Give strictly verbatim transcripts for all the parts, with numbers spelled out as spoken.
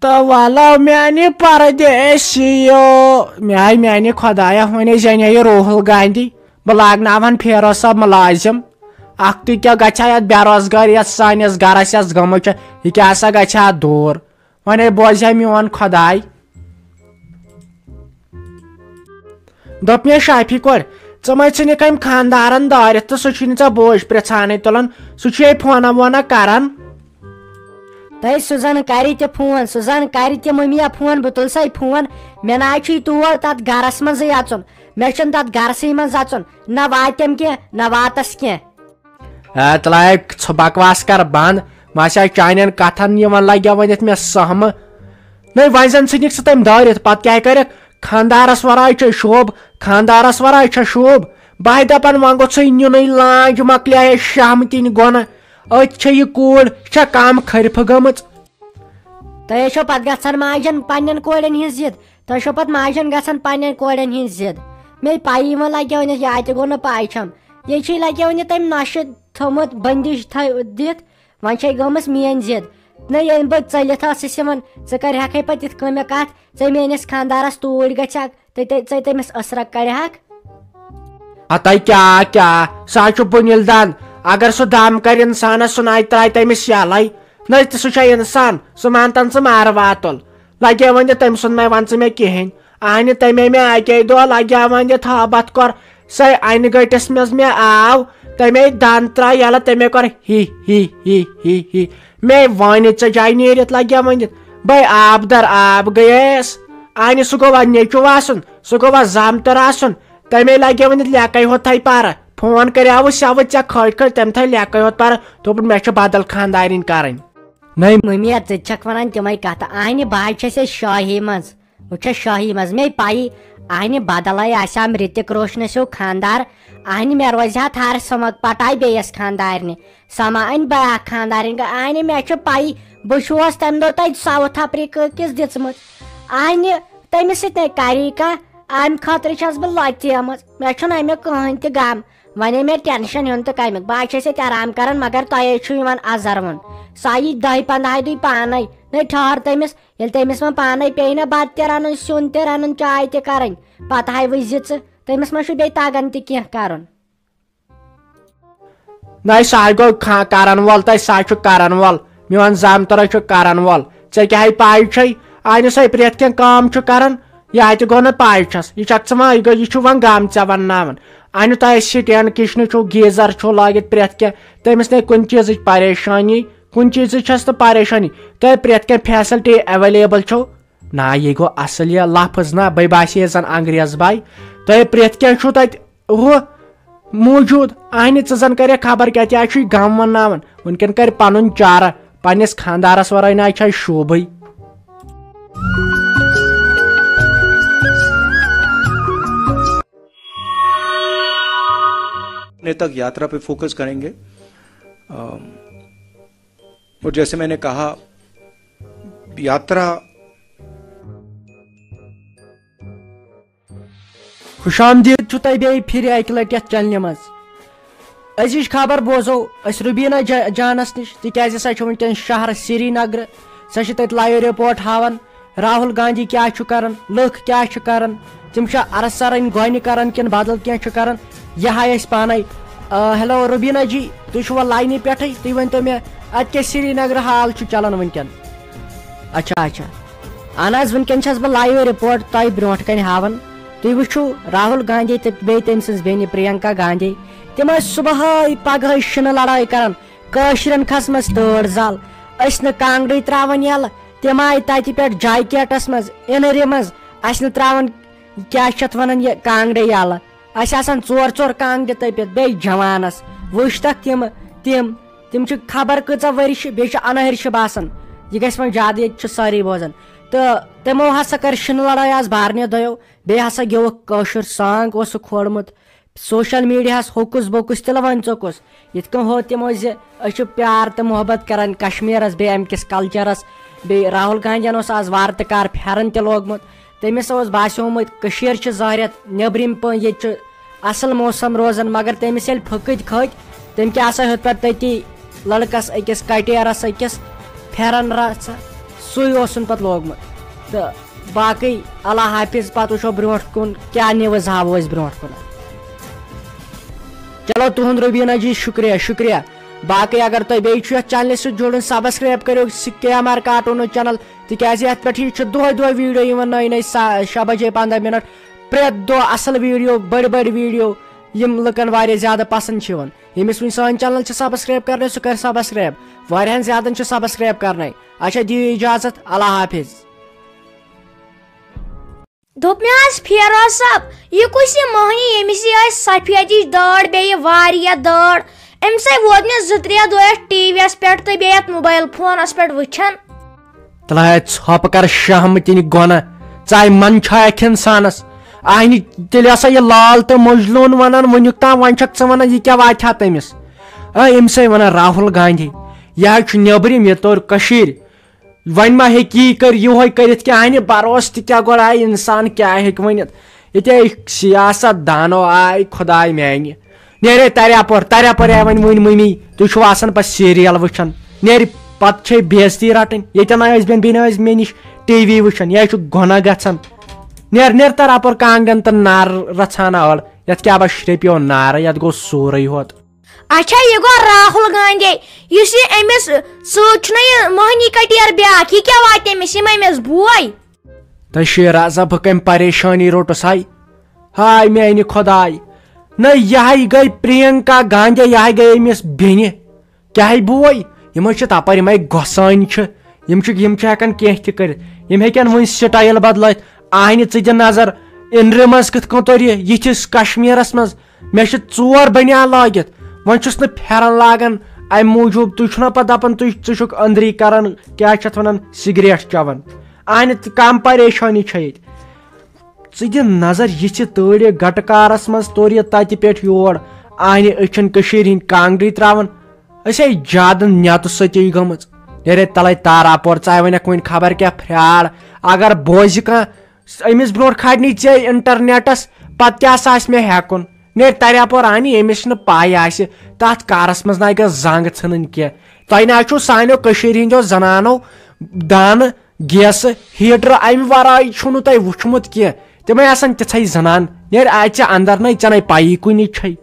تہٕ وَلو میٛانہِ پردیسیو، میٛانہِ خۄدایا، وۄنۍ زَنہِ یہِ راہُل گاندھی، بہٕ لاگناوہَن فیروز صٲب مُلازِم۔ اَکھ تُہۍ کیٛاہ گژھِ ہا یَتھ بے روزگٲری یَتھ سٲنِس گَرَس یَس گٔمٕژ چھِ، یہِ کیٛاہ سا گژھِ ہا دوٗر؟ وۄنۍ بوزِ ہا میون خۄداے۔ دوٚپ مےٚ، شافی کورِ، ژٕ مَے ژھٕنِکھ أمۍ خانٛدارَن دٲرِتھ تہٕ سُہ چھُے نہٕ ژےٚ بوج پرٛژھانٕے تُلان، سُہ چھُے فونہ وونہ کران۔ تۄہہِ سُہ زَن کَرِ تہِ فون، سُہ زَن کَرِ تہِ مٔمیا فون، بہٕ تُلسَے فون۔ مےٚ نہ حظ چھُے تور تَتھ گَرَس منٛزٕے اَژُن، مےٚ چھُنہٕ تَتھ گَرَسٕے منٛز اَژُن، نہ واتٮ۪م کینٛہہ، نہ واتَس کینٛہہ۔ اے تلایک، ژھٕ بکواس کر بند۔ ماسیا چانٮ۪ن کتھن یِوان لگیا ؤنِتھ مےٚ سہمہٕ۔ نٔے وۄنۍ زن ژھٕنِکھ ژٕ تٔمۍ دٲرِتھ، پتہٕ کیٛاہ کٔرِکھ؟ خانٛدارس ورٲے چھے شوب، خانٛدارس ورٲے چھے شوب۔ بہٕ ہے دپان وۄنۍ گوٚژھُے نیُنٕے لانٛج، مۄکلیے شہمہٕ کِنۍ گۄنہٕ۔ أتۍ چھے یہِ کوٗر، یہِ چھا کم خرفہٕ گٔمٕژ؟ تۄہہِ چھو پتہٕ گژھان ماجن پننٮ۪ن کورٮ۪ن ہٕنٛز ضد، تۄہہِ چھو پتہٕ ماجن گژھان پننٮ۪ن کورٮ۪ن ہٕنٛز ضد۔ مے پایی وۄنۍ لگیو نہٕ، یا تہِ گوٚو نہٕ پاے چھم۔ یہِ چھُے لگیو نہٕ تٔمۍ نشہٕ تھوٚمُت بندش تھٲ-، دِتھ، وۄنۍ چھے گٔمٕژ میٲنۍ ضد۔ نہ ییٚلہِ بہٕ ژٔلِتھ ٲسٕس یِوان، ژٕ کرِ ہکھے پتہٕ تِتھ کٔنۍ مےٚ کتھ، ژے میٲنِس خانٛدارس توٗرۍ گژھِ ہا، تہٕ تہِ ژے تٔمِس اثرک کرِ ہکھ۔ ہتاے کیٛاہ کیٛاہ، سُہ ہا چھُ بُنِل دند۔ اگر سُہ دم کرِ انسانس، سُہ ناے تراے تٔمِس یلے۔ نہ تہٕ سُہ چھا انسان، سُہ مانتن ژٕ مارٕ واتُل۔ لگے وۄنۍ تٔمۍ سُنٛد مے ون ژٕ مےٚ کِہینۍ۔ اہنہِ تَمے مےٚ اَکے دۄہ لگیا وۄنۍ یہِ تھابتھ کوٚر سۄے اَنہِ گٔٹِس منٛز مےٚ آو، تَمے دَند ترٛاو یَلہٕ، تَمے کوٚر ہی ہی ہی ہی ہی۔ مے وٲنِتھ ژےٚ جایہِ نیٖرِتھ لگیا وۄنۍ یہِ۔ بے آب در آب گٔیس۔ اَنہِ سُہ گوٚوا نیٚچُو آسُن، سُہ گوٚوا زامتٕر آسُن، تَمے لگیا وۄنۍ یہِ لیکَے ہوت تھَے پَرٕ۔ فون کریاوُس سیوٕ ژےٚ کھٲج کھٲج، تٔمۍ تھٲے لیکَے ہوت پَرٕ، دوٚپُن مےٚ چھِ بدل خانٛدارِنۍ کَرٕنۍ۔ نٔے مٔمی، ژٕ تہِ چھکھ وَنان تِمَے کَتھٕ، اَہنہِ بہٕ حظ چھَس ییٚتہِ شٲہی منٛز۔ وۄنۍ چھےٚ شٲہی منٛز مے پَیی، اَہنہِ بدلے آسہِ ہم رِتِک روشنس ہیوٗ خانٛدار، اَہنہِ مےٚ روزِ ہا تھر سمک پٹاے بیٚیِس خانٛدارنہِ۔ سما أنۍ بیٛاکھ خانٛدارِنۍ گٔے، اَہنہِ مےٚ چھِ پَیی، بہٕ چھُس تَمہِ دۄہ تَتہِ ساوُتھ افریقہ کِس دِژمٕژ۔ اَہنہِ تٔمِس سۭتۍ نے کَری کانٛہہ، اَمہِ خٲطرٕ چھَس بہٕ لۄژیمٕژ، مےٚ چھُنہٕ اَمیُک کٕہٕنۍ تہِ غم۔ وۄنۍ ہے مےٚ ٹینشن ہیوٚن تہٕ کمیُک، بہٕ حظ چھَس ییٚتہِ آرام کران، مگر تۄہے چھُو یِوان ازر وُن۔ سۄ یی دَہہِ پنٛدہاے دُے پانے۔ نے ٹھہر تٔمِس، ییٚلہِ تٔمِس وۄنۍ پانے پیٚیہِ نہ بتہٕ تہِ رنُن، سیُن تہِ رنُن، چاے تہِ کرٕنۍ، پتہٕ ہاے وٕچھ زِ ژٕ، تٔمِس ما چھُ بیٚیہِ تگان تہِ کینٛہہ کرُن۔ نہ، سُہ ہاے گوٚو کھا-، کرن وول تہٕ سُہ ہاے چھُ کرن وول۔ میون زامتُر ہاے چھُ کرن وول۔ ژےٚ کیٛاہ ہاے پاے چھے؟ اَنہِ سُہ ہاے پرٛٮ۪تھ کینٛہہ کٲم چھُ کران۔ یہِ ہاے تہِ گوٚو نہٕ پاے چھَس۔ یہِ چھَکھ ژٕ وۄنۍ، یہِ گوٚو، یہِ چھُ وۄنۍ غم ژےٚ وَنناوان۔ اَنہِ تۄہہِ سِٹینٛڈ، کِچنہٕ چھُو، گیٖزر چھُو لٲگِتھ، پرٛٮ۪تھ کینٛہہ۔ تٔمِس نے کُنہِ چیٖزٕچ پریشٲنی، کُنہِ چیٖزٕچ چھَس نہٕ پریشٲنی۔ تۄہہِ پرٛٮ۪تھ کینٛہہ فیسلٹی ایویلیبل چھو۔ نہ، یہِ گوٚو اصل یہِ لفظ، نہ، بے باسے زن انگریز باے۔ تۄہہِ پرٛٮ۪تھ کینٛہہ چھُو تتہِ ہُہ موٗجوٗد۔ اہنہِ ژٕ زن کرکھ خبر کیٛاہ، تہِ آسہِ چھُے غم ونناوان۔ وٕنکٮ۪ن کرِ پنُن چارہ، پننِس خانٛدارس ورٲے نہ چھے شوٗبٕے۔ अपने तक यात्रा पे फोकस करेंगे। अम, और जैसे मैंने कहा, यात्रा خوش آمدید چھُ تۄہہِ بیٚیہِ پھِرِ اَکہِ لَٹہِ یَتھ چینلہِ منٛز۔ أزِچ خبر بوزو أسۍ رُبیٖنا جا-، جانَس نِش، تِکیٛازِ سۄ چھِ وٕنکیٚن شہرٕ سری نگرٕ۔ سۄ چھِ تَتہِ لایِو رِپورٹ ہاوان، راہُل گاندھی کیٛاہ چھُ کَران، لُکھ کیٛاہ چھِ کَران، تِم چھا اَرسَرٕنۍ گۄنہِ کَران کِنہٕ بدل کینٛہہ چھُ کَران، یہِ ہاے أسۍ پانَے۔ آ، ہیلو رُبیٖنا جی، تُہۍ چھِوا لاینہِ پٮ۪ٹھٕے؟ تُہۍ ؤنۍ تو مےٚ، اَتہِ کیٛاہ سری نگرٕ حال چھُ چَلان وٕنکیٚن؟ اچھا اچھا۔ اہن حظ، وٕنکیٚن چھَس بہٕ لایِو رِپورٹ تۄہہِ برونٛٹھ کَنہِ ہاوان۔ تُہۍ وٕچھِو راہُل گاندھی تہٕ بیٚیہِ تٔمۍ سٕنٛز بیٚنہِ پرینکا گاندھی۔ تِم ٲسۍ صُبحٲے پگہٲے شِنہٕ لڑٲے کران، کٲشرٮ۪ن کھسمَس تۭر زل۔ أسۍ نہٕ کانٛگڑٕے ترٛاوان یَلہٕ، تِم آیہِ تَتہِ پٮ۪ٹھ جاکیٹَس منٛز، اِنرِ منٛز، اَسہِ نہٕ ترٛاوان کیٛاہ چھِ اَتھ وَنان یہِ کانٛگڑٕ یَلہٕ۔ اَسہِ آسان ژور ژور کانٛگڑِ تٔپِتھ، بیٚیہِ جوانَس۔ وٕچھ تَکھ تِم، تِم، تِم چھِ خبر کۭژاہ ؤرِش، بیٚیہِ چھِ اَنہٕ ہرشہِ باسان۔ یہِ گژھِ وۄنۍ زیادٕ، ییٚتہِ چھِ سٲری بوزان۔ تہٕ تِمو ہسا کٔر شِنہٕ لڑٲے آز بارنہِ دۄیو۔ بیٚیہِ ہسا گیوُکھ کٲشُر سانگ اوسُکھ کھولمُت۔ سوشل میڈیاہَس ہوکُس بوکُس تِلہٕ وۄنۍ ژوٚکُس۔ یِتھ کٔنۍ ہوو تِمو زِ أسۍ چھِ پیار تہٕ محبت کران کشمیرس، بیٚیہِ امہِ کِس کلچرس۔ بیٚیہِ راہُل گاندھین اوس آز وارٕ تہٕ کار پھیرن تہِ لوگمُت۔ تٔمِس اوس باسیومُت کٔشیٖر چھِ ظٲہرِیت نیٚبرِم پٲٹھۍ، ییٚتہِ چھُ اصل موسم روزان، مگر تٔمِس ییٚلہِ پھٕکٕتۍ کھٔتۍ، تٔمۍ کیٛاہ سا ہیوٚت پتہٕ تٔتی لڑکس أکِس کٹیرس أکِس پھیرن رژھا۔ سُے اوسُن پتہٕ لوگمُت۔ تہٕ باقٕے اللہ حافظ، پتہٕ وٕچھو برونٛٹھ کُن کیٛاہ نِوٕز ہاوو أسۍ برونٛٹھ کُن۔ چلو، تُہُنٛد روبیٖنا جی، شُکریہ، شُکریہ۔ باقٕے اگر تۄہہِ بیٚیہِ چھُ یَتھ چینلہِ سۭتۍ جُڑُن، سبسکرایب کٔرِو سِکے ایم آر کارٹوٗنٕچ چینل، تِکیٛازِ یَتھ پٮ۪ٹھ چھِ دۄہَے دۄہَے ویٖڈیو یِوان نٔے نٔے، سا-، شےٚ بجے پنٛداہ مِنٹ، پرٛٮ۪تھ دۄہ اَصٕل ویٖڈیو، بٔڑۍ بٔڑۍ ویٖڈیو، یِم لُکَن واریاہ زیادٕ پسنٛد چھِ یِوان۔ ییٚمِس وٕنہِ سٲنۍ چینل چھِ سبسکرایب کرنَے، سُہ کَرِ سبسکرایب۔ واریاہَن زیادَن چھِ سبسکرایب کرنَے۔ اچھا، دِیِو اجازت، اللہ حافظ۔ دوٚپ مےٚ حظ، فیروز صٲب، یہِ کُس یہِ مٔہنی، ییٚمِس یہِ ٲسۍ سفیدٕچ دٲڑ، بیٚیہِ واریاہ دٲڑ؟ أمِس ہے ووت مےٚ زٕ ترٛےٚ دۄہ یَتھ ٹی وی یَس پٮ۪ٹھ تہٕ بیٚیہِ یَتھ موبایل فونَس پٮ۪ٹھ وٕچھان۔ تلہٕ ہے ژھۄپہٕ کر شہمہٕ تِنہِ گۄنہ، ژاے من چھا اَتھِ اِنسانس؟ اہنہِ تیٚلہِ ہسا یہِ لال تہٕ مجلوٗن ونان وٕنیُک تام، وۄنۍ چھکھ ژٕ ونان یہِ کیٛاہ واتہِ ہا تٔمِس؟ آ، أمِس ہے ونان راہُل گاندھی، یہِ حظ چھُ نیٚبرِم، یہِ توٚر کٔشیٖرِ۔ وۄنۍ ما ہیٚکہِ یی کٔرۍ، یِہوے کٔرِتھ کیٛاہ؟ اہنہِ بروسہٕ تہِ کیٛاہ گۄڈٕ آیہِ اِنسان کیٛاہ ہیٚکہِ ؤنِتھ؟ ییٚتہِ آے سیاست دانو آے خۄداے میانہِ۔ نیرے ترٛےٚ پور، ترٛےٚ پور آے وۄنۍ مٔنۍ مٔمی، تُہۍ چھِو آسان پتہٕ سیٖریل وٕچھان۔ نیرِ پتہٕ چھے بے عزتی رٹٕنۍ۔ ییٚتٮ۪ن ٲسۍ بٮ۪ن بیٚنہِ ٲسۍ مےٚ نِش ٹی وی وٕچھان، یہِ حظ چھُ گۄناہ گژھان۔ نیر، نیر ترٛےٚ پور کانٛگرٮ۪ن تہٕ نار رژھان اَوَل۔ یَتھ کیٛاہ بہ شرٛپیو نارٕ، یَتھ گوٚو سورُے ہوت۔ اچھا، یہِ گوٚو راہُل گاندھی، یُس یہِ أمِس سۭتۍ چھُنہ یہِ موہنی کٹیٖر بیٛاکھ، یہِ کیٛاہ واتہِ أمِس، یِم أمِس بوے؟ تہٕ شیرازا، بہٕ کَمہِ پریشٲنی روٚٹُس ہاے؟ ہاے میانہِ خۄداے، نہ یہِ ہاے گٔے پرینکا گاندھی، یہِ ہاے گٔے أمِس بیٚنہِ۔ کیٛاہ ہاے بوے؟ یِم حظ چھِ تپٲرۍ، یِم ہاے گۄسٲنۍ چھِ، یِم چھِ، یِم چھِ ہٮ۪کان کینٛہہ تہِ کٔرِتھ، یِم ہیٚکن وۄنۍ سٹایل بدلٲیِتھ۔ آہنہِ ژٕ دِ نظر، اِنرِ منٛز کِتھ کٔنۍ توٚر یہِ، یِتھِس کشمیٖرس منٛز۔ مےٚ چھِ ژور بٔنیان لٲگِتھ، وۄنۍ چھُس نہٕ پھٮ۪رن لاگان۔ امہِ موٗجوٗب تُہۍ چھُو نہ پتہٕ دپان تُہۍ، ژٕ چھُکھ أنٛدری کران، کیٛاہ چھِ اتھ ونان، سگریٹ چٮ۪وان۔ اہنہِ تہٕ کم پریشٲنی چھےٚ ییٚتہِ۔ ژٕ دِ نظر، یہِ چھِ تۭرِ گٹہٕ کارس منٛز توٚر یہِ تتہِ پٮ۪ٹھ یور۔ اہنہِ أچھن کٔشیٖرِ ہٕنٛدۍ کانٛگرِ تراوان۔ أسۍ ہے زیادٕ نیتہٕ سۭتی گٔمٕژ۔ نیرے تلے تارا پور، ژٕ وۄنۍ وۄنۍ خبر کیٛاہ پھرٛاڑ۔ اگر بوزِ کانٛہہ، أمِس برونٛٹھ کھالنی ژےٚ انٹرنیٹس، پتہٕ کیٛاہ سا آسہِ مےٚ ہٮ۪کُن؟ نیرِ ترٛےٚ پور اہنہِ، ییٚمِس نہٕ پاے آسہِ، تتھ کارس منٛز نہ گٔژھ زنٛگ ژھٕنٕنۍ کینٛہہ۔ تۄہہِ نہ چھُو سانیو کٔشیٖرِ ہٕنٛدیو زنانو دانہٕ، گیسہٕ، ہیٹر امہِ ورٲے چھُو نہٕ تۄہہِ وُچھمُت کینٛہہ۔ تِمے آسان تِژھے زنان۔ نیرِ اژِ اندر، نَے ژےٚ نَے پَیی کُنہِ چھے۔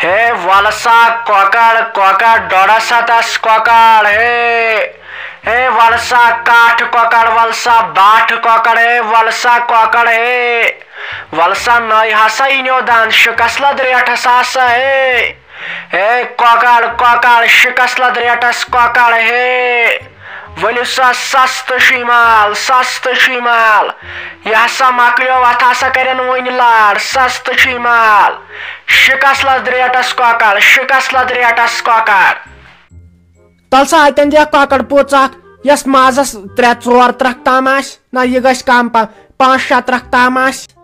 ہے وَلہٕ سا کۄکر، کۄکر ڈۄڈس ہتس کۄکر، ہے۔ ہے وَلہٕ سا کاٹھ کۄکر، وَلہٕ سا باٹھ کۄکر، ہے وَلہٕ سا کۄکر، ہے۔ وَلہٕ سا نٔے ہسا یِنیو دَند شِکس لد ریٹھس ہسا، ہے۔ ہے کۄکر، کۄکر، شِکس لد ریٹس کۄکر، ہے۔ ؤلِو سا سستہٕ چھُے مال، سستہٕ چھُے مال۔ یہِ ہسا مۄکلیو، اتھ ہسا کرن وۄنۍ لار، سستہٕ چھُے مال۔ شِکس لد ریٹس کۄکر، شِکس لد ریٹس کۄکر۔ تل سا اتٮ۪ن دِکھ کۄکر پوٗژ اکھ، یس مازس ترٛےٚ ژور ترکھ تام آسہِ، نہ یہِ گژھِ کم پہم، پانٛژھ شےٚ ترکھ تام آسہِ۔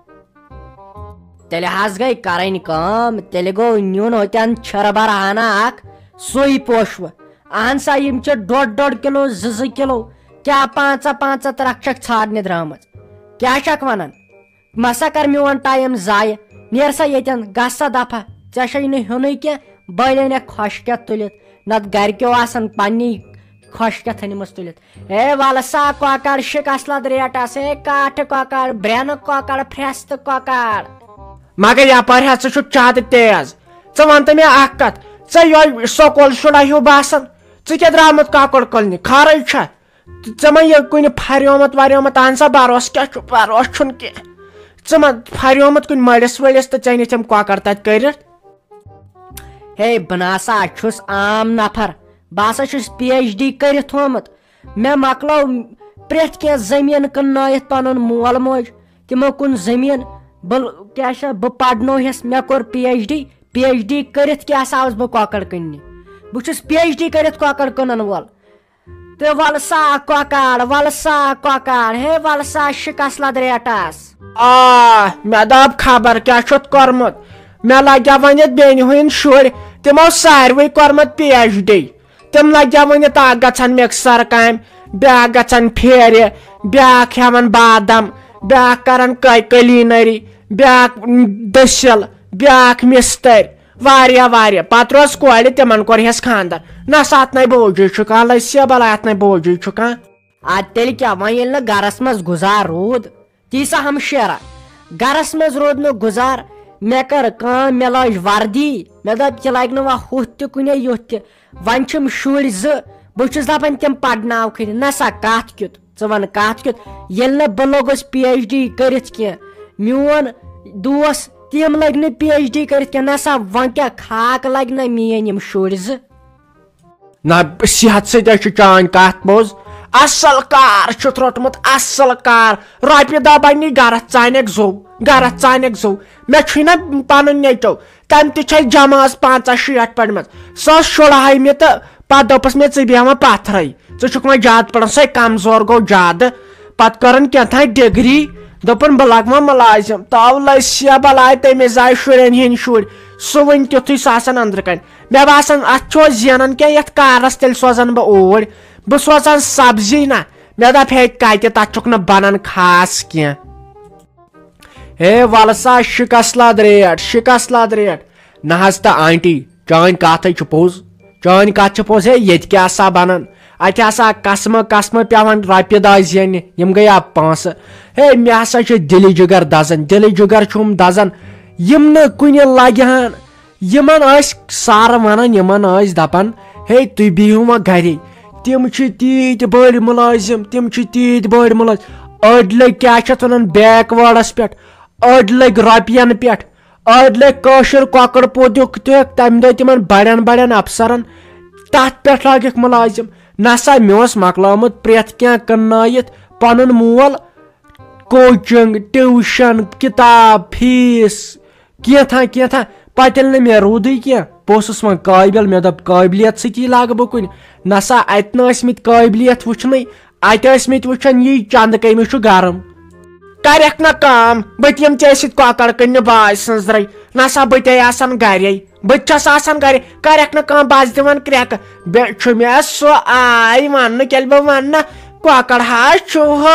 تیٚلہِ حظ گٔے کرٕنۍ کٲم، تیٚلہِ گوٚو نیُن ہوٚتٮ۪ن چھِرٕ بَرٕ ہنا اکھ، سُے پوشوٕ۔ اہن سا، یِم چھِ ڈۄڈ ڈۄڈ کِلوٗ، زٕ زٕ کِلوٗ، کیٛاہ پانٛژاہ پانٛژاہ ترکھ چھکھ ژھانٛڈنہِ درٛامٕژ؟ کیٛاہ چھکھ وَنان؟ مہ سا کر میون ٹایم ضایع، نیر سا ییٚتٮ۪ن، گژھ سا دفعہ، ژےٚ چھے نہٕ ہیوٚنُے کینٛہہ، بٔلۍ أنۍ اکھ خۄشکٮ۪تھ تُلِتھ، نتہٕ گرِکیو آسن پننی خۄشکٮ۪تھ أنمٕژ تُلِتھ۔ ہے وَلہٕ سا کۄکر شِکس لد ریٹس، ہے کاٹھٕ کۄکر، برٛٮ۪نہٕ کۄکر، پھرٛستہٕ کۄکر۔ مگر یپٲرۍ ہسا چھُکھ زیادٕ تیز۔ ژٕ وَن تہٕ مےٚ اکھ کتھ، ژےٚ یۄہے سکوٗل شُرا ہیوٗ باسان، ژٕ کیٛاہ درٛامُت کۄکر کٕننہِ؟ خٲرٕے چھا؟ ژےٚ ما یہِ کُنہِ پھریومُت وریومُت؟ اہن سا، بروسہٕ کیٛاہ چھُ؟ بروسہٕ چھُنہٕ کینٛہہ۔ ژٕ ما پھریومُت کُنہِ مٔلِس ؤلِس تہٕ ژےٚ نِتھ یِم کۄکر تتہِ کٔرِتھ؟ ہے، بہٕ نہ سا چھُس عام نفر، بہٕ ہسا چھُس پی ایچ ڈی کٔرِتھ تھوٚومُت۔ مےٚ مۄکلٲو پرٛٮ۪تھ کینٛہہ زٔمیٖن کٕننٲیِتھ پنُن مول موج، تِمو کُن زٔمیٖن۔ بہٕ کیٛاہ چھا، بہٕ پرنووہس، مےٚ کوٚر P H D, P H D کٔرِتھ کیٛاہ سا آوُس بہٕ کۄکر کٕننہِ؟ بہٕ چھُس پی ایچ ڈی کٔرِتھ کۄکر کٕنن وول۔ تہٕ وَلہٕ سا کۄکر، وَلہٕ سا کۄکر، ہے وَلہٕ سا شِکس لد ریٹس۔ آ، مےٚ دَپ خبر کیٛاہ چھُتھ کوٚرمُت۔ مےٚ لگیا وۄنۍ یَتھ بیٚنہِ ہٕنٛدۍ شُرۍ، تِمو ساروٕے کوٚرمُت پی ایچ ڈی۔ تِم لگیا وۄنۍ یَتھ اکھ گژھان مِکسر کامہِ، بیٛاکھ گژھان پھیرِ، بیٛاکھ ہٮ۪وان بادام، بیٛاکھ کران کٔ-، کٔلیٖنری، بیٛاکھ دٔسِل، بیٛاکھ مِستٔرۍ۔ واریاہ واریاہ، پتہٕ روز کورِ، تِمن کوٚرہس خانٛدر۔ نہ سا اتھ نے بوجی چھُ کانٛہہ، لسیا بلاے اتھ نے بوجی چھُ کانٛہہ۔ ادٕ تیٚلہِ کیٛاہ، وۄنۍ ییٚلہِ نہٕ گرس منٛز گُزار روٗد، تی سا ہمشیرا، گرس منٛز روٗد نہٕ گُزار۔ مےٚ کٔر کٲم، مےٚ لٲج وردی، مےٚ دوٚپ، یہِ لگہِ نہٕ وۄنۍ ہُتھ تہِ کُنے یُتھ تہِ۔ وۄنۍ چھِم شُرۍ زٕ، بہٕ چھُس دپان تِم پرناوکھٕے نہٕ۔ نہ سا، کتھ کیُتھ؟ ژٕ ون کتھ کیُتھ؟ ییٚلہِ نہٕ بہٕ لوٚگُس پی ایچ ڈی کٔرِتھ کینٛہہ، میون دوس تِم لٔگۍ نہٕ پی ایچ ڈی کٔرِتھ کینٛہہ۔ نہ سا، وۄنۍ کیٛاہ خاک لگہِ نہ میٲنۍ یِم شُرۍ زٕ؟ نہ، صحت سۭتۍ حظ چھُ چانۍ کتھ پوٚز۔ اصل کار چھُتھ روٚٹمُت، اصل کار۔ رۄپیہِ دہ بنی گرس ژانٮ۪کھ زو، گرس ژانٮ۪کھ زو۔ مےٚ چھُے نہ پنُن نیٚچو، تٔمۍ تہِ چھے جمٲژ پنٛژاہ شیٹھ پٔرمٕژ۔ سۄ ٲس شُرہٲیمہِ تہٕ پتہٕ دوٚپُس مےٚ، "ژٕ بیٚہمہ پتھرے، ژٕ چھُکھ وۄنۍ زیادٕ پران۔" سۄے کمزور گوٚو زیادٕ۔ پتہٕ کٔرٕن کینٛہہ تام ڈگری، دوٚپُن، "بہٕ لگہٕ وۄنۍ مُلٲزم۔" تو لسیا بلاے تٔمِس زاے شُرٮ۪ن ہِنٛدۍ شُرۍ، سُہ وٕنہِ تیُتھُے سُہ آسان أنٛدرٕ کنہِ۔ مےٚ باسان، اتھ چھُ زینان کینٛہہ، یتھ کارس تیٚلہِ سوزن بہٕ اوٗرۍ۔ بہٕ سوزان سبزی نہ۔ مےٚ دپ، ہے کتہِ، تتھ چھُکھ نہٕ بنان خاص کینٛہہ۔ ہے ولہٕ سا، شکست لد ریٹ، شکست لد ریٹ۔ نہ حظ تہٕ آنٹی، چٲنۍ کتھ ہے چھِ پوٚز۔ چٲنۍ کتھ چھِ پوٚز۔ ہے، ییٚتہِ کیٛاہ سا بنان؟ اتہِ ہسا قسمہٕ قسمہٕ پٮ۪وان رۄپیہِ دہ زینہِ، یِم گٔیا پونٛسہٕ۔ ہے، مےٚ ہسا چھِ دِلہِ جگر دزان، دِلہِ جگر چھُم دزان۔ یِم نہٕ کُنہِ لگہِ ہن، یِمن ٲسۍ سر ونان، یِمن ٲسۍ دپان، "ہے، تُہۍ بِہِو وۄنۍ گرے، تِم چھِ تیٖتۍ بٔڑۍ مُلٲزِم، تِم چھِ تیٖتۍ بٔڑۍ مُلٲزِم۔" أڑۍ لٔگۍ، کیٛاہ چھِ اتھ ونان، بیک وٲڈس پٮ۪ٹھ، أڑۍ لٔگۍ رۄپین پٮ۪ٹھ، أڑۍ لٔگۍ کٲشُر کۄکُر پوٚت دیُکھ تیُکھ تمہِ دۄہ تِمن بڑٮ۪ن بڑٮ۪ن افسرن، تتھ پٮ۪ٹھ لٲگِکھ مُلٲزِم۔ نسا، مےٚ اوس مۄکلومُت پرٛٮ۪تھ کینٛہہ کٕننٲیِتھ، پنُن مول، کوچنگ، ٹیوشن، کتاب، فیس، کینٛژھا کینٛژھا۔ پتہٕ ییٚلہِ نہٕ مےٚ روٗدٕے کینٛہہ، بہٕ اوسُس وۄنۍ قٲبِل، مےٚ دوٚپ، قٲبلیت سۭتی لاگہٕ بہٕ کُنہِ۔ نسا، اتہِ نہٕ ٲسۍ مٕتۍ قٲبلیت وٕچھنٕے، اتہِ ٲسۍ مٕتۍ وٕچھان یی چندٕ کٔمِس چھُ گرم۔ کرٮ۪کھ نہ کٲم، بہٕ تہِ یِم ژےٚ سۭتۍ کۄکر کٕننہِ باے سٕنٛزرے۔ نسا، بہٕ تے آسان گرے، بہٕ تہِ چھس آسان گرے، کرٮ۪کھ نہ کٲم، بس دِوان کرٮ۪کہٕ۔ بیٚیہِ چھُ مےٚ سُہ آے وننہٕ، کیٛلہِ بہٕ وننہٕ، کۄکر حظ چھُ ہو۔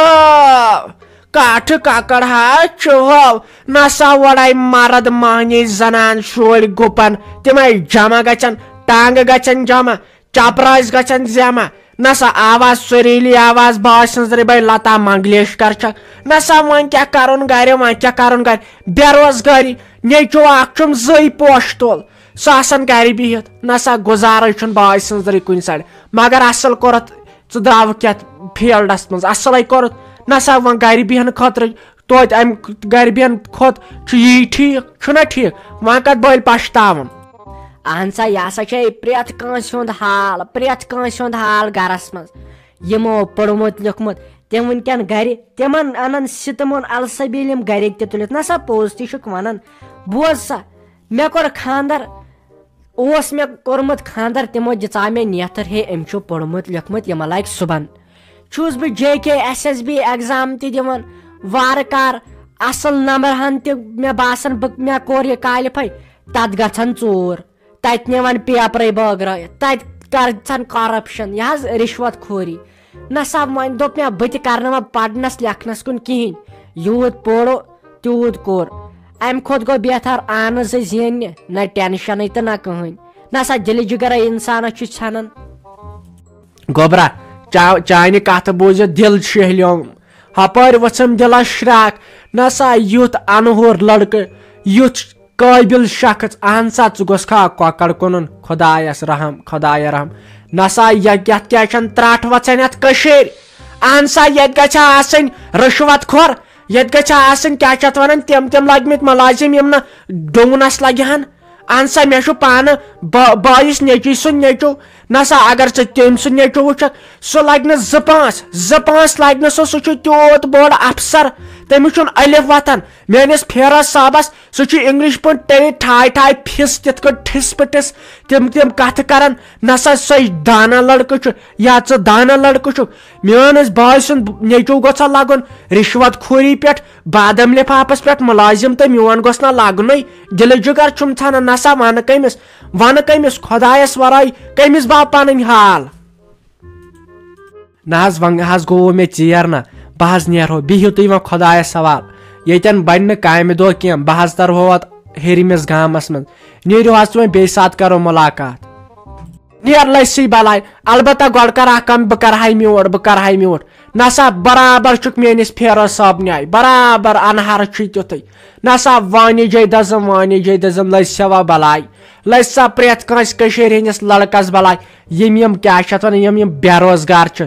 کاٹھٕ ککڑ حظ چھُ ہو۔ نسا وڑے مرد مہنی زنان شُرۍ گُپن، تِمے جمع گژھن، ٹانگہٕ گژھن جمع، چپراس گژھن جمع۔ نسا آواز سُریلی آواز باسہِ سٕنٛز ربے لتا منگلیشکر چھکھ۔ نسا وۄنۍ کیٛاہ کرُن گرِ، وۄنۍ کیٛاہ کرُن گرِ؟ بے روزگٲری، نیٚچو اکھ چھُم زٕے پوشہٕ تُل، سُہ آسان گرِ بِہِتھ۔ نسا گُزارے چھُنہٕ باسہِ سٕنٛز رِ کُنہِ سایڈٕ۔ مگر اصل کوٚرُتھ ژٕ درٛاوُکھ یتھ فیلڈس منٛز، اصلے کوٚرُتھ۔ نسا وۄنۍ گرِ بیہنہٕ خٲطرٕ، توتہِ امہِ گرِ بیہنہٕ کھۄتہٕ چھُ یی ٹھیٖک، چھُنہ ٹھیٖک؟ وۄنۍ کتھ بٔلۍ پشتاوُن؟ اہن سا، یہِ ہسا چھے پرٛٮ۪تھ کٲنٛسہِ ہُنٛد حال، پرٛٮ۪تھ کٲنٛسہِ ہُنٛد حال گرس منٛز۔ یِمو پوٚرمُت لیوٚکھمُت، تِم وٕنکٮ۪ن گرِ، تِمن انن ستمن السبیل یِم گرِکۍ تہِ تُلِتھ۔ نسا پوٚز تہِ چھُکھ ونان۔ بوز سا، مےٚ کوٚر خانٛدر، اوس مےٚ کوٚرمُت خانٛدر، تِمو دِژاو مےٚ نیتھٕر، ہے، أمۍ چھُ پوٚرمُت لیوٚکھمُت، یہِ ما لگہِ صُبحن۔ چھُس بہٕ جے کے ایس ایس بی ایگزام تہِ دِوان، وارٕ کارٕ اصل نمبر ہن تہِ مےٚ باسان بہٕ، مےٚ کوٚر یہِ کالِفاے، تتھ گژھان ژوٗر، تتہِ نِوان پیپرے بٲگرٲیِتھ، تتہِ کرژھان کرپشن، یہِ حظ رشوت خوری۔ نہ سا، وۄنۍ دوٚپ مےٚ، بہٕ تہِ کرنہٕ وۄنۍ پرنس لیکھنس کُن کِہینۍ، یوٗت پوٚر، تیوٗت کوٚر۔ امہِ کھۄتہٕ گوٚو بہتر آنہٕ زٕ زیننہِ، نہ ٹینشنٕے تہٕ نہ کٕہٕنۍ۔ نہ سا، دِلہِ جگرے انسانس چھُ ژھٮ۪نان۔ گوٚبرا، چا-، چانہِ کتھٕ بوٗزِتھ دِل شہلیوم۔ ہپٲرۍ ؤژھٕم دِلس شراکھ۔ نہ سا، یُتھ انہور لڑکہٕ، یُتھ قٲبِل شخص، اہن سا، ژٕ گوٚژھ کھا کۄکر کٕنُن، خۄدایس رحم، خۄدایا رحم۔ نہ سا، یتھ، یتھ کیٛاہ چھَنہٕ ترٛٹھ وژھان یتھ کٔشیٖرِ؟ اہن سا، ییٚتہِ گژھِ ہا آسٕنۍ رُشوت خور، ییٚتہِ گژھِ ہا آسٕنۍ، کیٛاہ چھِ اتھ ونان، تِم، تِم لگمٕتۍ مُلٲزِم، یِم نہٕ ڈوٗنس لگہِ ہن۔ اہن سا، مےٚ چھُ پانہٕ با-، بٲیِس نیٚچوۍ سُنٛد نیٚچو۔ نہ سا، اگر ژٕ تٔمۍ سُنٛد نیٚچو وٕچھکھ، سُہ لگہِ نہٕ زٕ پانٛژھ، زٕ پانٛژھ لگہِ نہٕ سُہ، سُہ چھُ تیوٗت بوٚڑ افسر، تٔمِس چھُنہٕ الف وۄتھان۔ میٲنِس فیروز صٲبس، سُہ چھُ انگلش پٲٹھۍ ٹے ٹھاے ٹھاے پھِس، تِتھ کٲٹھۍ ٹھِس پٹِس تِم، تِم کتھٕ کران۔ نہ سا، سُے دانا لڑکہٕ چھُ، یا ژٕ دانا لڑکہٕ چھُکھ۔ میٲنِس بٲے سُنٛد نیٚچو گوٚژھا لگُن رشوت خوری پٮ۪ٹھ، بادام لفافس پٮ۪ٹھ مُلٲزِم، تہٕ میون گوٚژھ نہ لگُنُے۔ دِلہٕ جگر چھُم ژھانان، نہ سا ونہٕ کٔمِس، ونہٕ کٔمِس، خۄدایس ورٲے کٔمِس باو پنٕنۍ حال؟ نہ حظ، وۄنۍ حظ گوٚو مےٚ ژیر نہ، بہٕ حظ نیرہو، بِہِو تُہۍ وۄنۍ خۄدایس حوال۔ ییٚتٮ۪ن بنہِ نہٕ کامہِ دۄہ کینٛہہ، بہٕ حظ ترہو اتھ ہیٚرمِس گامس منٛز۔ نیٖرِو حظ تُہۍ وۄنۍ، بیٚیہِ ساتہٕ کرو مُلاقات۔ نیر لٔسۍ بلاے۔ البتہ گۄڈٕ کر اکھ کٲم، بہٕ کرہاے میوٗٹ، بہٕ کرہاے میوٗٹ۔ نسا برابر چھُکھ میٲنِس فیروز صٲب نیاے، برابر انہر چھُے تیُتھُے۔ نسا وانی جے دزم، وانی جے دزم، لٔسۍ سوا بلاے۔ لٔسۍ سا پرٛٮ۪تھ کٲنٛسہِ کٔشیٖرِ ہٕنٛدِس لڑکس بلاے۔ یِم، یِم کیٛاہ چھِ اتھ ونان، یِم، یِم بے روزگار چھِ۔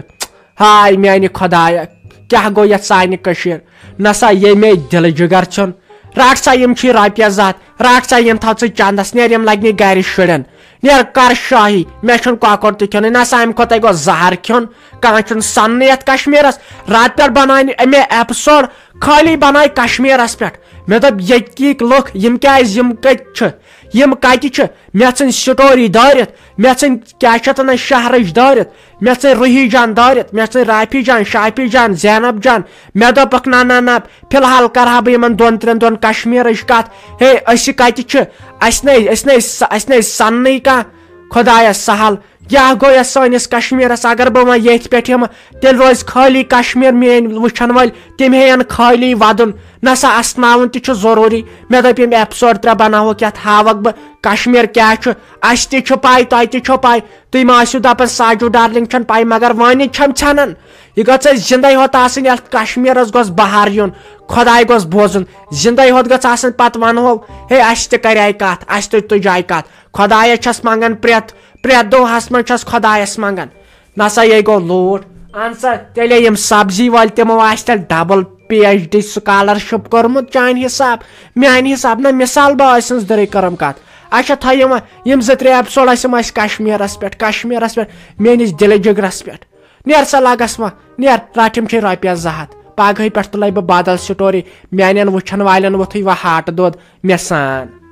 ہاے میانہِ خۄدایا، کیٛاہ گوٚو یتھ سانہِ کٔشیٖر؟ نسا ییٚمے دِلہٕ جگر ژھیوٚن۔ رٹ سا، یِم چھی رۄپیس زٕ ہتھ، رٹ سا، یِم تھاو ژٕ چندس، نیر یِم لگنی گرِ شُرٮ۪ن۔ نیر کر شاہی، مےٚ چھُنہٕ کۄکُر تہِ کھیوٚنُے، نہ سا امہِ کھۄتہٕ گوٚو زہر کھیوٚن۔ کانٛہہ چھُنہٕ سننٕے یتھ کشمیرس۔ راتہٕ پٮ۪ٹھ بناونہِ امے ایپسوڈ، خٲلی بناے کشمیرس پٮ۪ٹھ۔ مےٚ دوٚپ، ییٚتِکۍ لُکھ، یِم کیازِ، یِم کتہِ چھِ، یِم کتہِ چھِ؟ مےٚ ژھٕنۍ سٹوری دٲرِتھ، مےٚ ژھٕنۍ کیٛاہ چھِ اتھ ونان، شہرٕچ دٲرِتھ، مےٚ ژھٕنۍ روحی جان دٲرِتھ، مےٚ ژھٕنۍ رافی جان، شافی جان، زینب جان۔ مےٚ دوٚپُکھ، نہ، نہ، نہ، فی الحال کرٕ ہا بہٕ یِمن دۄن ترٛٮ۪ن دۄہن کشمیرٕچ کتھ۔ ہے، أسۍ کتہِ چھِ؟ اسہِ نے، أسۍ نے، اسہِ نے سننٕے کانٛہہ۔ خۄدایا سہل، کیٛاہ گوٚو یتھ سٲنِس کشمیرس؟ اگر بہٕ وۄنۍ ییٚتھۍ پٮ۪ٹھ یِمہٕ، تیٚلہِ روزِ خٲلی کشمیر میٲنۍ وٕچھن وٲلۍ، تِم ہیٚین خٲلی ودُن۔ نہ سا، اسناوُن تہِ چھُ ضروٗری۔ مےٚ دوٚپ، یِم ایپسوڈ ترٛےٚ بناوہوکھ، یتھ ہاوکھ بہٕ کشمیر کیٛاہ چھُ۔ اسہِ تہِ چھُ پاے، تۄہہِ تہِ چھو پاے۔ تُہۍ ما ٲسِو دپان ساجو ڈارلنگ چھنہٕ پاے، مگر وٲنِج چھم ژھٮ۪نان۔ یہِ گٔژھ اسہِ زندے ہوت آسٕنۍ، یتھ کشمیرس گوٚژھ بہار یُن، خۄداے گوٚژھ بوزُن۔ زندے ہوت گٔژھ آسٕنۍ، پتہٕ ونہو، ہے، اسہِ تہِ کرے کتھ، اسہِ تہِ تُجے کتھ۔ خۄدایس چھس منگان پرٛٮ۪تھ، پرٛٮ۪تھ دۄہس منٛز چھس خۄدایس منگان۔ نسا یے گوٚو لوٗٹھ۔ اہن سا، تیٚلے یِم سبزی وٲلۍ، تِمو آسہِ تیٚلہِ double P H D scholarship کٔرمٕژ چانہِ حساب، میانہِ حساب نہ، مثال بہٕ ٲسۍ سٕنٛز دٔرٕے کٔرٕم کتھ۔ اچھا، تھٲیِو وۄنۍ یِم زٕ ترٛےٚ ایپسوڈ ٲسۍ یِم اَسہِ کشمیرس پٮ۪ٹھ، کشمیرس پٮ۪ٹھ، میٲنِس دِلہٕ جگرس پٮ۪ٹھ۔ نیر سا لگس وۄنۍ، نیر، رٹھ یِم چھے رۄپیس زٕ ہتھ۔ پگہٕے پٮ۪ٹھ تُلے بہٕ بدل سٹوری، میانٮ۪ن وٕچھن والٮ۪ن ووٚتھُے وۄنۍ ہاٹہٕ دود مےٚ سان۔